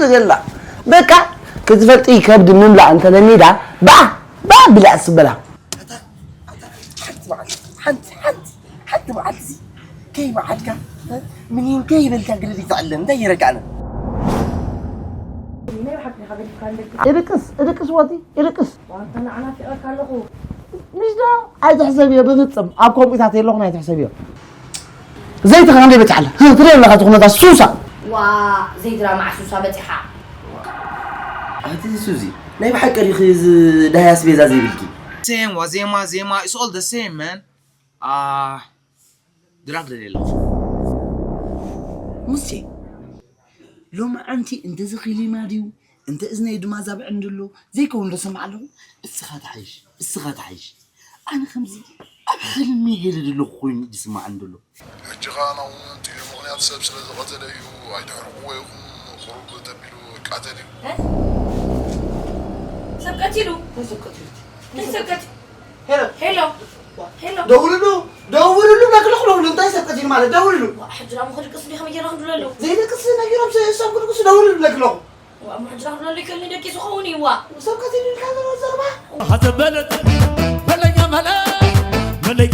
ትገላ በቃ ክትፈልጢ ከብዲ ምምላእ እንተለሚዳ ባ ባ ብላ ስበላ ሓንቲ መዓልቲ ሓንቲ ሓንቲ ሓንቲ መዓልቲ እዚ ከይ መዓልካ ምኒን ከይ በልካ ግርድ ይትዓለ እንታይ ይረጋዕነ እድቅስ እድቅስ ወዲ እድቅስ ምሽ ዶ ኣይትሕሰብዮ ብፍፅም ኣብ ከምኡታት የለኹን ኣይትሕሰብዮ ዘይትኻ ክንደይ በፅሓለ ትሪኦ ኣለኻ ዝኾነታ ሱሳ ዋ ዘይድራ ማዕሱሳ በፂሓ ኣቲ ሱዚ ናይ ብሓቂ ዲኺ እዚ ዳህያ ኣስቤዛ ዘይብልኪ ሴም ዋዜማ ዜማ it's all the same man ኣህ ድራግ ደልየ ኣለኹ ሙሴ ሎማዓንቲ እንተ እዚ ኺሊማ ድዩ እንተ እዝነይ ድማ ዛብዐ እንድሎ ዘይከውን ዶ ሰምዓ ኣለኹ እስኻ ትሓይሽ እስኻ ትሓይሽ ኣነ ከምዚ ኣብ ሕልሚ ገለ ዘለኹ ኮይኑ እዩ ዝስምዓኒ ዘሎ። ሕጂ ኸኣ ናብኡ መጺኡ እዩ፣ ምኽንያቱ ሰብ ስለ ዝቐተለ እዩ፣ ኣይተሕርቕዎ ኢኹም፣ ቁሩብ ተቢሉ ይቃተል እዩ። ሰብ ቀቲሉ? እንታይ ሰብ ቀቲሉ? እንታይ ሰብ ቀቲሉ? ሄሎ፣ ሄሎ፣ ሄሎ። ደውልሉ፣ ደውልሉ፣ ነግለኹ ደውሉ፣ እንታይ ሰብ ቀቲሉ ማለት ደውልሉ። ዋ፣ ሕጂ ዳሞ ክድቅስ እንዲኹም እየለኹም ድለሉ። ዘይደቅስ ነጊሮም ሰብ ክድቅሱ ደውልሉ ነግለኹ። ዋ፣ እሞ ሕጂ ዳሞ ድለሉ ይከልኒ ደቂሱ ኸውን እዩ፣ ዋ። ሰብ ቀቲሉ ኢልካ ዘሎ ዘረባ። ኣተበለጠ በለኛ መለ መለይ